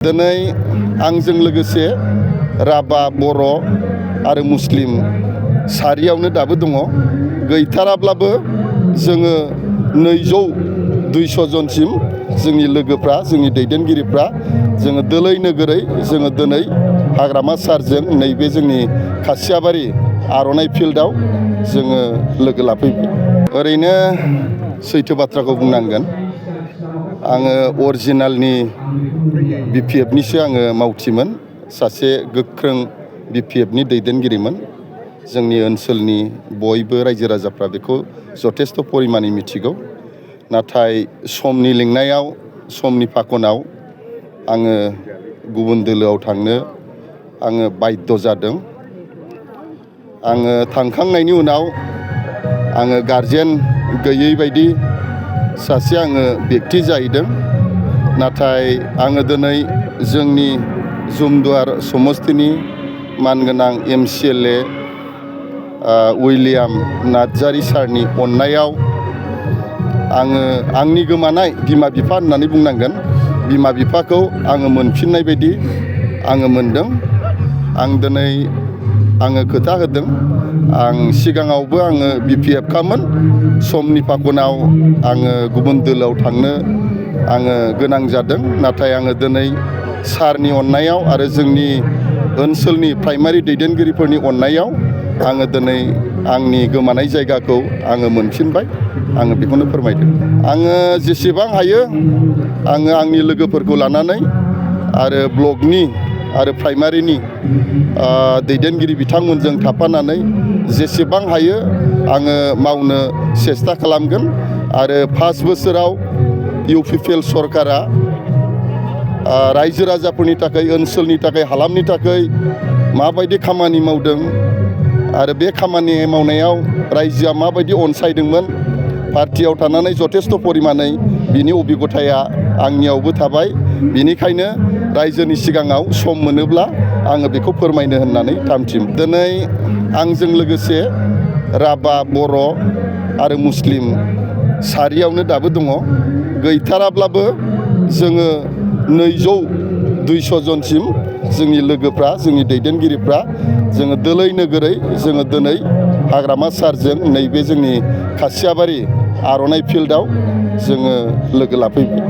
दिनै आंजों लोगोसे राभा बर' आरो मुस्लिम सारियावनो दाबो दङ। गैथाराब्लाबो जोङो 200-200 जनसिम जोंनि लोगोफ्रा जोंनि दैदेनगिरिफ्रा जोङो दोलै नोगोरै जोङो दिनै हाग्रामा सारजों नैबे जोंनि खासियाबारि आर'नाइ फिल्डआव जोङो लोगो लाफैबाय। ओरैनो सैथो बाथ्राखौ बुंनांगोन, आङो अरिजिनालनि BPFनिसो आङो मावथिमोन, सासे गोख्रों BPFनि दैदेनगिरिमोन। जोंनि ओनसोलनि बयबो रायजो राजाफ्रा बेखौ जथेस्थ' परिमानै मिथिगौ। नाथाय समनि लिंनायाव, समनि फाखनाव आङो गुबुन दोलोआव थांनो आङो बाध्य जादों। आङो थांखांनायनि उनाव आङो गारजेन गैयै बायदि सासे आङो बेक्ति जाहैदों। नाथाय आङो दिनै जोंनि जुमदुवार समस्तिनि मानगोनां MCLA उइलियाम नार्जारी सारनि अननायाव आङो आंनि गोमानाय बिमा बिफा होननानै बुंनांगोन, बिमा बिफाखौ आङो मोनफिननाय बायदि आङो मोनदों। आं दिनै आङो खोथा होदों, आं सिगाङावबो आङो BPFखामोन। समनि फाखनाव आङो गुबुन दोलोआव थांनो आङो गोनां जादों। नाथाय आङो दिनै सारनि अननायाव आरो जोंनि ओनसोलनि प्राइमारि दैदेनगिरिफोरनि अननायाव आङो दिनै आंनि गोमानाय जायगाखौ आङो मोनफिनबाय। आङो बेखौनो फोरमायदों। आङो जेसेबां हायो आङो आंनि लोगोफोरखौ लानानै आरो ब्लकनि आरो प्राइमारिनि दैदेनगिरि बिथांमोनजों थाफानानै जेसेबां हायो आङो मावनो सेस्था खालामगोन। आरो 5 बोसोराव UPPL सरकारा रायजो राजाफोरनि थाखाय, ओनसोलनि थाखाय, हालामनि थाखाय माबायदि खामानि मावदों आरो बे खामानि मावनायाव रायजोआ माबायदि अनसायदोंमोन, पार्टियाव थानानै जथेस्थ' परिमानै बिनि अबिगथाया आंनियावबो थाबाय। बिनिखायनो रायजोनि सिगाङाव सम मोनोब्ला आङो बेखौ फोरमायनो होननानै थामथिम। दिनै आंजों लोगोसे राभा बर' आरो मुस्लिम सारियावनो दाबो दङ। गैथाराब्लाबो जोङो 200-200 जनसिम जोंनि लोगोफ्रा, जोंनि दैदेनगिरिफ्रा जोङो दोलै नोगोरै जोङो दिनै हाग्रामा सारजों नैबे जोंनि खासियाबारि आर'नाइ फिल्डआव जोङो लोगो लाफैबाय।